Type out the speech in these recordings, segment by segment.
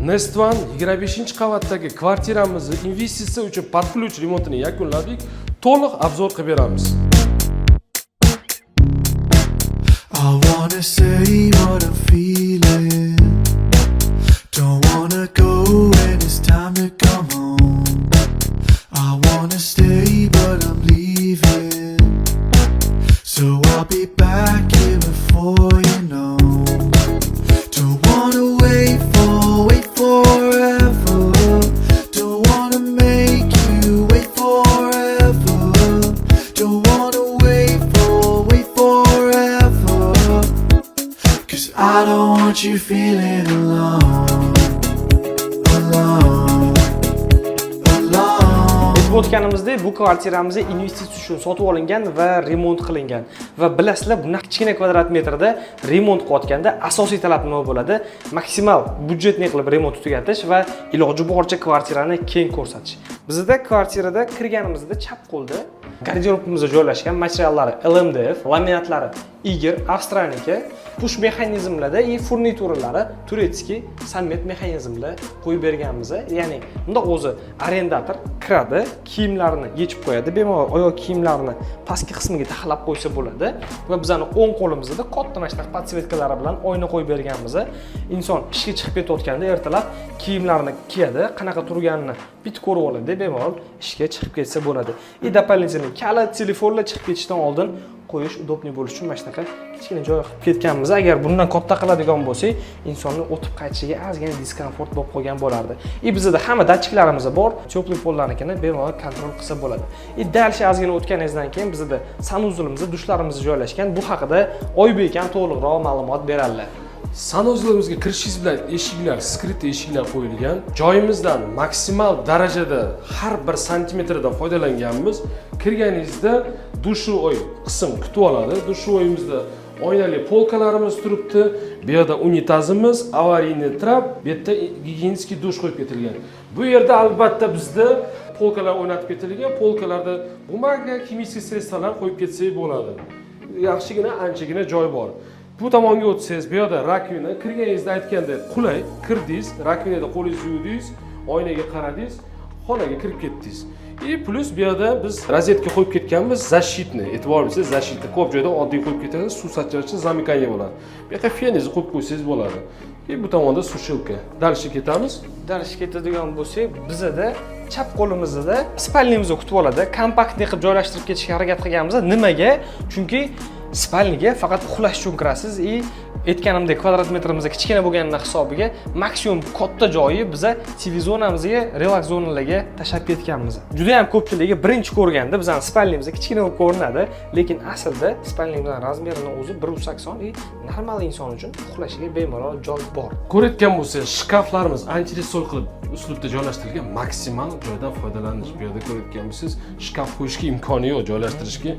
Nest One 25 qavatdagi kvartiramizni investitsiya uchun под ключ remontini yakunladik. To'liq обзор qilib beramiz. I wanna say what I'm feeling. Don't wanna go when it's time to come home. I wanna stay, but I'm leaving. So I'll be back here before you know. Don't wanna wait for, wait forever. Don't wanna make you wait forever. Don't wanna wait for, wait forever. 'Cause I don't want you feeling alone. Alone. Alone. Aytib o'tganimizdek, bu kvartiramiz investitsiya uchun sotib olingan va remont qilingan. Va bilasizlar, bunaqa kichkina kvadrat metrda remont qilayotganda asosiy talab nima bo'ladi? Maksimal бюджетный qilib remont tugatish va iloji boricha kvartirani keng ko'rsatish. Bizda kvartirada kirganimizda chap qo'lda garderobimizda joylashgan, materiallari LMDF, laminatlari Igor, Avstraliyaniki, push mexanizmlarda и furnituralari турецкий sammet mexanizmlar qo'yib berganmiz. Ya'ni bunda o'zi arendator kiradi, kiyimlarini yechib qo'yadi, bemalol oyoq kiyimlarini pastki qismiga taxlab qo'ysa bo'ladi va bizani o'ng qo'limizda katta mana shunaqa подсветка lari bilan oyna qo'yib berganmiz. Inson ishga chiqib ketayotganda ertalab kiyimlarini kiyadi, qanaqa turganini bitta ko'rib oladi, bemalol ishga chiqib ketsa bo'ladi. И дополнительный kalit, telefonlar chiqib ketishdan oldin qo'yish удобный bo'lishi uchun mana shunaqa kichkina joy qilib ketganmiz. Agar bundan katta qiladigan bo'lsak, insonni o'tib qaytishiga ozgina дискомфорт bo'lib qolgan bo'lardi. И bizada hamma datchiklarimiz bor, теплый пол larnikini bemalol контроль qilsa bo'ladi. И дальше ozgina o'tganingizdan keyin bizada санузел imiz, dushlarimiz joylashgan. Bu haqida Oybek ham to'liqroq ma'lumot beradilar. Санузел imizga kirishingiz bilan eshiklar, скрытый eshiklar qo'yilgan. Joyimizdan maksimal darajada har bir santimetrdan foydalanganmiz. Kirganingizda душевой qism kutib oladi. Душевой imizda oynali polkalarimiz turibdi. Bu yerda unitazimiz, аварийный trap, bu yerda гигиенический dush qo'yib ketilgan. Bu yerda albatta bizda polkalar o'rnatib ketilgan. Polkalarda бумага, химический средство lar qo'yib ketsak bo'ladi. Yaxshigina, anchagina joy bor. Bu tomonga o'tsangiz, bu yerda раковина. Kirganingizda aytgandek qulay, kirdingiz, раковина da qo'lingizni yuvdingiz, oynaga qaradingiz, xonaga kirib ketdingiz. И плюс bu yerda biz rozetka qo'yib ketganmiz, защитный. E'tibor bersangiz, защитный. Ko'p joyda oddiy qo'yib ketadi, suv sachrashi, замыкание bo'ladi. Bu yoqqa feningizni qo'yib qo'ysangiz bo'ladi. И bu tomonda сушилка. Дальше ketamiz. Дальше ketadigan bo'lsak, bizada chap qo'limizda спальня mizni kutib oladi. Компактный qilib joylashtirib ketishga harakat qilganmiz. Nimaga? Chunki спальня ga faqat uxlash uchun kirasiz и aytganimdek, kvadrat metrimiz kichkina bo'lganini hisobiga maksimum katta joyi biza TV zonamizga, relaks zonalarga tashlab ketganmiz. Juda ham ko'pchiligi birinchi ko'rganda bizani спальня miz kichkina bo'lib ko'rinadi, lekin aslida спальня mizni размер ini o'zi 180 и normal inson uchun uxlashiga bemalol joy bor. Ko'rayotgan bo'lsangiz, shkaflarimiz антиресор qilib uslubda joylashtirilgan, maksimal joydan foydalanish. Bu yerda ko'rayotgan bo'lsangiz, shkaf qo'yishga imkoni yo'q, joylashtirishga.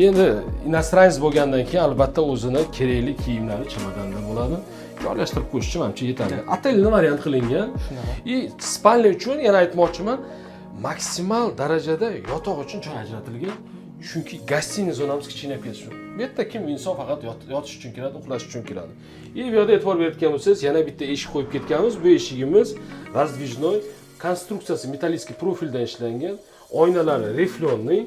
Endi иностранец bo'lgandan keyin albatta o'zini kerakli kiyimlari chamadonda bo'ladi. Joylashtirib qo'yish uchun manimcha yetarli. Отельный variant qilingan. И спальня uchun yana aytmoqchiman, maksimal darajada yotoq uchun joy ajratilgan. Chunki гостиный zonamiz kichinayib ketishi. Bu yerda kim inson faqat yotish uchun keladi, uxlash uchun keladi. И bu yerda e'tibor berayotgan bo'lsangiz, yana bitta eshik qo'yib ketganmiz. Bu eshigimiz раздвижной, konstruksiyasi металлический profildan ishlangan. Oynalari рифленый,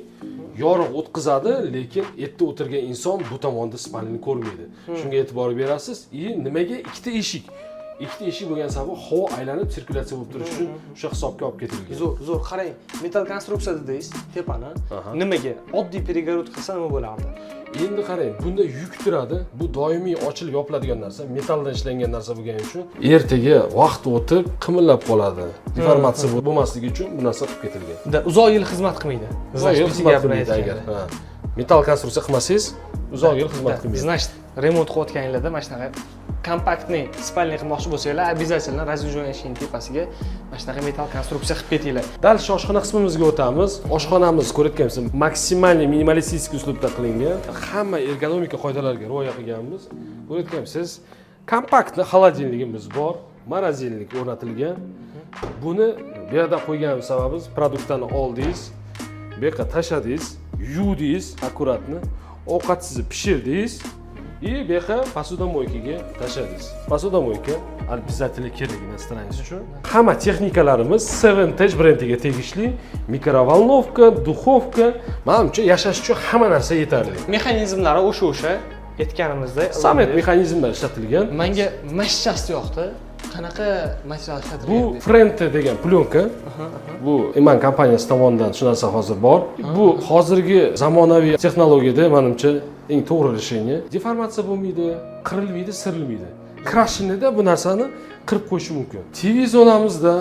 yorug' o'tkazadi, lekin yerda o'tirgan inson bu tomonda спальня ni ko'rmaydi. Shunga e'tibor berasiz. И nimaga ikkita eshik? Ikkita eshik bo'lgani sababi havo aylanib, sirkulyatsiya bo'lib turishi uchun o'sha hisobga olib ketilgan. Zo'r, zo'r. Qarang, metall konstruksiya dedingiz tepani. Nimaga? Oddiy перегородка qilsa nima bo'lardi? Endi qarang, bunda yuk turadi. Bu doimiy ochilib yopiladigan narsa, metalldan ishlangan narsa bo'lgani uchun ertaga vaqt o'tib qimillab qoladi. Deformatsiya bo'lmasligi uchun bu narsa qilib ketilgan. Да, uzoq yil xizmat qilmaydi. Uzoq yil Значит, xizmat gap bilan qilmaydi agar. aytganda. Ha. Metall konstruksiya qilmasangiz, uzoq yil xizmat qilmaydi. Значит, remont qilayotganinglarda mana shunaqa компактный спальня qilmoqchi bo'lsanglar, обязательно раздвижной eshikning tepasiga mana shunaqa metall konstruksiya qilib ketinglar. Дальше oshxona qismimizga o'tamiz. Oshxonamiz ko'rayotgansiz, максимальный минималистический uslubda qilingan. Hamma ergonomika qoidalariga rioya qilganmiz. Ko'rayotgansiz, компактный холодильник imiz bor, морозильник o'rnatilgan. Buni bu yerda qo'ygan sababimiz produktlarni oldingiz, bu yoqqa tashladingiz, yuvdingiz аккуратно, ovqat sizni pishirdingiz. И bu yoqqa посудомойка ga tashladingiz. Посудомойка обязательно kerak иностранец uchun. Hamma texnikalarimiz Seven Tech brendiga tegishli: микроволновка, духовка. Manimcha, yashash uchun hamma narsa yetarli. Mexanizmlari o'sha aytganimizdek. Samet mexanizmlar ishlatilgan. Menga mashchasi yoqdi. Qanaqa material ishlatilgan? Bu Frente degan plyonka. Bu Iman kompaniyasi tomonidan shu narsa hozir bor. Bu hozirgi zamonaviy texnologiyada, manimcha, eng to'g'ri решение. Deformatsiya bo'lmaydi, qirilmaydi, sirilmaydi. Крашеный da bu narsani qirib qo'yishi mumkin. TV zonamizda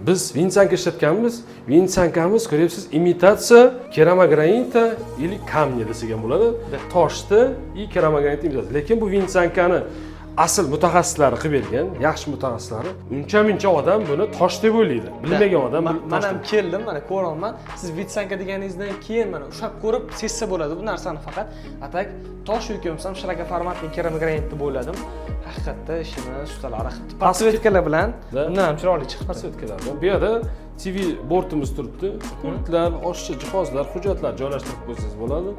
biz венецианка ishlatganmiz. Венецианка miz, ko'ryapsiz, имитация керамогранита или камня desak ham bo'ladi. Toshni и керамогранит имитация. Lekin bu венецианка ni asl mutaxassislari qilib bergan, yaxshi mutaxassislari. Uncha muncha odam buni tosh deb o'ylaydi. Bilmagan odam Man tosh man ham deb- keldim, mana ko'ryapman. Siz венецианка deganingizdan keyin mana ushlab ko'rib sezsa bo'ladi bu narsani faqat. А так tosh yoki bo'lmasam широкоформатный керамогранит deb o'yladim. Haqiqatda ishini ustalari qilibdi. Подсветка lar bilan Да. undan ham chiroyli chiqibdi. Подсветка lar bilan. Bu yerda TV bortimiz turibdi. Pultlar, oshiqcha jihozlar, hujjatlar joylashtirib qo'ysangiz bo'ladi.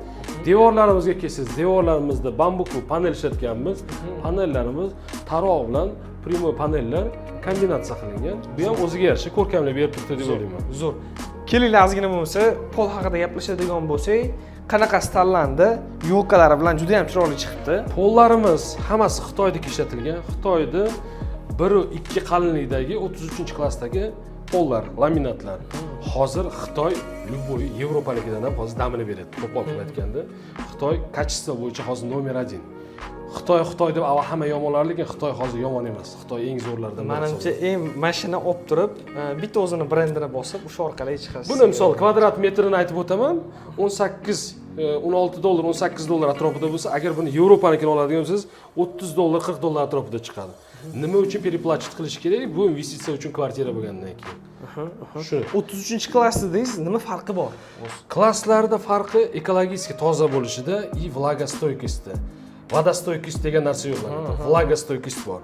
Devorlarimizga kelsangiz, devorlarimizda bambuku panel ishlatganmiz. Panellarimiz taroq bilan прямой panellar kombinatsiya qilingan. Bu ham o'ziga yarasha ko'rkamlik berib turibdi deb o'ylayman. Zo'r. Kelinglar, ozgina bo'lmasa pol haqida gaplashadigan bo'lsak, qanaqasi tanlandi? Ёлка lari bilan juda ham chiroyli chiqibdi. Pollarimiz hammasi Xitoydagi ishlatilgan. Xitoyda 1,2 qalinlikdagi 33 klassdagi pollar, laminatlar. Hozir Xitoy любой Yevropanikidan ham hozir damini beradi. Qo'pol qilib aytganda, Xitoy качество bo'yicha hozir номер один. Xitoy, Xitoy deb avval hamma yomonlar, lekin Xitoy hozir yomon emas. Xitoy eng zo'rlardan biri Manimcha, hisoblanadi. eng mashina olib turib, bitta o'zini brendini bosib, o'sha orqali chiqasiz. Buni misol kvadrat metrini aytib o'taman. 18 16 dollar, 18 dollar atrofida bo'lsa, agar buni Yevropanikini oladigan bo'lsangiz, 30 dollar, 40 dollar atrofida chiqadi. Nima uchun переплачивать qilish kerak? Bu investitsiya uchun kvartira bo'lgandan keyin. Shu. 33 klass dedingiz, nima farqi bor? Klasslarda farqi ekologически toza bo'lishida и влагостойкость da. Водостойкость degan narsa yo'q ularda. Влагостойкость bor.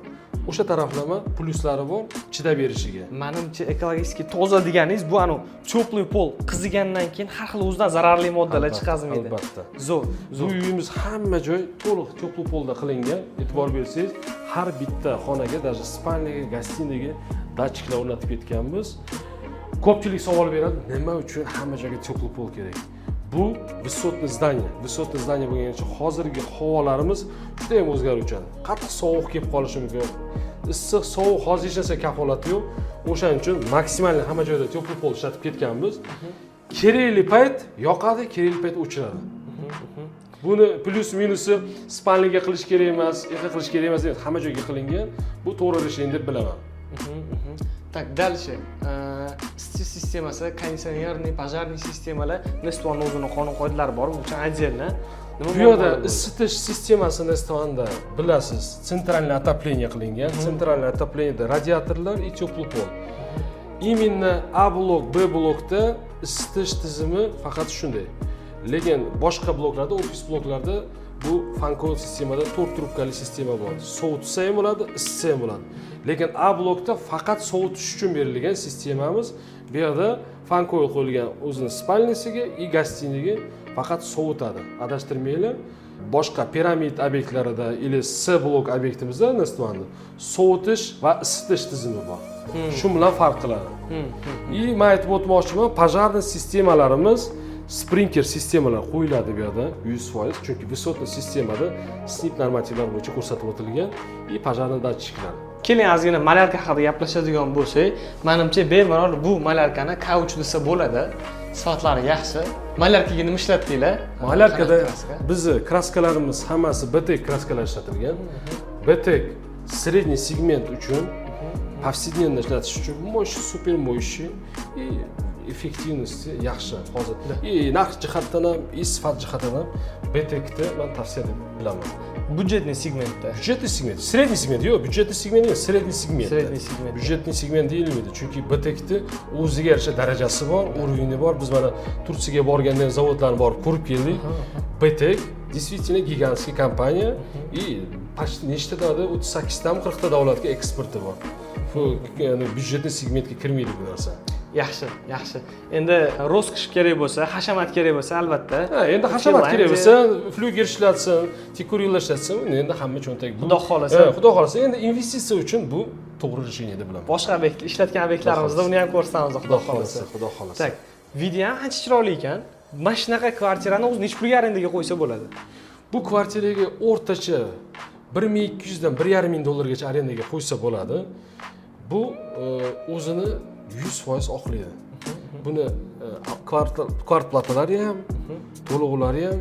O'sha taraflama plyuslari bor, chidab berishiga. Manimcha, ekologik toza deganingiz bu anu теплый pol qizigandan keyin har xil o'zidan zararli moddalar Albatta, chiqazmaydi. albatta. Zo'r, Bu zo'r. uyimiz hamma joy to'liq теплый polda qilingan. E'tibor bersangiz, har bitta xonaga, даже спальня ga, гостиный ga datchiklar o'rnatib ketganmiz. Ko'pchilik savol beradi, nima uchun hamma joyga теплый pol kerak? Bu высотный здание. Высотный здание bo'lgani uchun hozirgi havolarimiz juda ham o'zgaruvchan. Qattiq sovuq kelib qolishi mumkin. Issiq, sovuq, hozir hech narsa kafolati yo'q. O'shaning uchun maksimal hamma joyda теплый pol ishlatib ketganmiz. Kerakli payt yoqadi, kerakli payt o'chiradi. Buni plyus minusi спальня ga qilish kerak emas, yoqqa qilish kerak emas emas, hamma joyga qilingan. Bu to'g'ri решение deb bilaman. Так, дальше. Isitish sistemasi, кондиционерный, пожарный sistemalar. Nestonni o'zini qonun qoidalari bor, bu uchun отдельно. Nima Bu yerda muammolar bo'ldi? Isitish sistemasi Nestonda, bilasiz, центральное отопление qilingan. Центральное отопление da radiatorlar и теплый пол. Именно A blok, B blokda isitish tizimi faqat shunday. Lekin boshqa bloklarda, ofis bloklarda bu fan coil sistemada to'rt trubkali sistema bor. Sovutsa ham bo'ladi, isitsa ham bo'ladi. Lekin A blokda faqat sovutish uchun berilgan sistemamiz. Bu yerda fan coil qo'yilgan o'zini спальня siga и гостиный ga faqat sovutadi. Adashtirmanglar. Boshqa piramid obyektlarida или S blok obyektimizda Nestvanni sovutish va isitish tizimi bor. Shu bilan farq qiladi. И man aytib o'tmoqchiman, пожарный sistemalarimiz sprinkler sistemalar qo'yiladi bu yerda 100%, chunki высотный sistemada СНиП normativlar bo'yicha ko'rsatib o'tilgan и пожарный datchiklar. Keling, ozgina малярка haqida gaplashadigan bo'lsak, Manimcha, bemalol bu малярка ni K3 desa bo'ladi. Sifatlari yaxshi. Малярка ga nima ishlatdinglar? Малярка da Qanaqa краска? Bizni kraskalarimiz hammasi BTEK kraskalar ishlatilgan. BTEK средний сегмент uchun, повседневно ishlatish uchun мощный, супер мощный и эффективности yaxshi hozir. И narx jihatdan ham, и sifat jihatdan ham BTEKni man tavsiya deb bilaman. Бюджетный segmentda. Бюджетный сегмент, средний сегмент, yo'q, бюджетный сегмент emas, средний сегмент. Средний сегмент. Бюджетный сегмент deyilmaydi, chunki BTEKni o'ziga yarasha darajasi bor, уровень i bor. Biz mana Turkiyaga borganda ham zavodlarni borib ko'rib keldik. BTEK действительно гигантский компания и почти nechta davlat, 38 tami, 40 ta davlatga eksporti bor. Bu, ya'ni бюджетный сегмент ga kirmaydi bu narsa. Yaxshi, yaxshi. Endi роскошь kerak bo'lsa, hashamat kerak bo'lsa, albatta. Ha, endi hashamat kerak Finlyandiya. bo'lsa, Flyuger ishlatsin, Tikkurila ishlatsin, uni endi hamma cho'ntak. Xudo xohlasa. Ha, xudo xohlasa, endi investitsiya uchun bu to'g'ri решение deb bilaman. Boshqa obyekt, ishlatgan obyektlarimizda uni ham ko'rsatamiz, xudo Xudo xohlasa. xohlasa, xudo xohlasa. Так, video ham ancha chiroyli ekan. Mana shunaqa kvartirani o'zi necha pulga arendaga qo'ysa bo'ladi? Bu kvartiraga o'rtacha 1200 dan 1500 dollargacha arendaga qo'ysa bo'ladi. Bu o'zini 100% oqlaydi. Buni квартплата lari ham, to'lovlari ham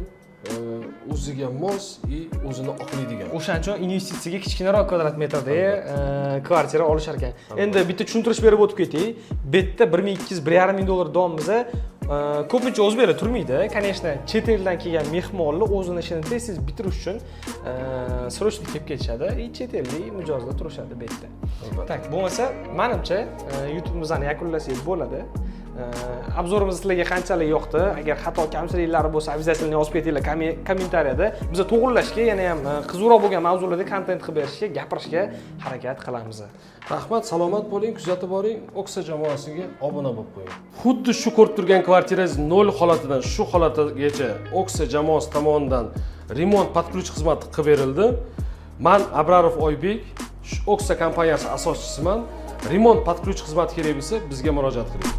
o'ziga mos и o'zini oqlaydigan. O'shaning uchun investitsiyaga kichkinaroq kvadrat metrdagi kvartira olishar ekan. Endi bitta tushuntirish berib o'tib ketay. Bu yerda 1200, 1500 dollar deyapmiz. Ko'pincha o'zbeklar turmaydi. Конечно, chet eldan kelgan mehmonlar o'zini ishini tez tez bitirish uchun срочно kelib ketishadi и chet ellik mijozlar turishadi bu yerda. Albatta. Так, bo'lmasa, manimcha, YouTube'imizni yakunlasak bo'ladi. Обзор imiz sizlarga qanchalik yoqdi? Agar xato kamchiliklari bo'lsa, обязательно yozib ketinglar kommentariyada. Biz to'g'irlashga, yana ham qiziqroq bo'lgan mavzularda kontent qilib berishga, gapirishga harakat qilamiz. Rahmat, salomat bo'ling, kuzatib boring, Oksa jamoasiga obuna bo'lib qo'ying. Xuddi shu ko'rib turgan kvartirangiz nol holatidan shu holatigacha Oksa jamoasi tomonidan remont под ключ xizmati qilib berildi. Man Abrarov Oybek, shu Oksa kompaniyasi asoschisiman. Remont под ключ xizmati kerak bo'lsa, bizga murojaat qiling.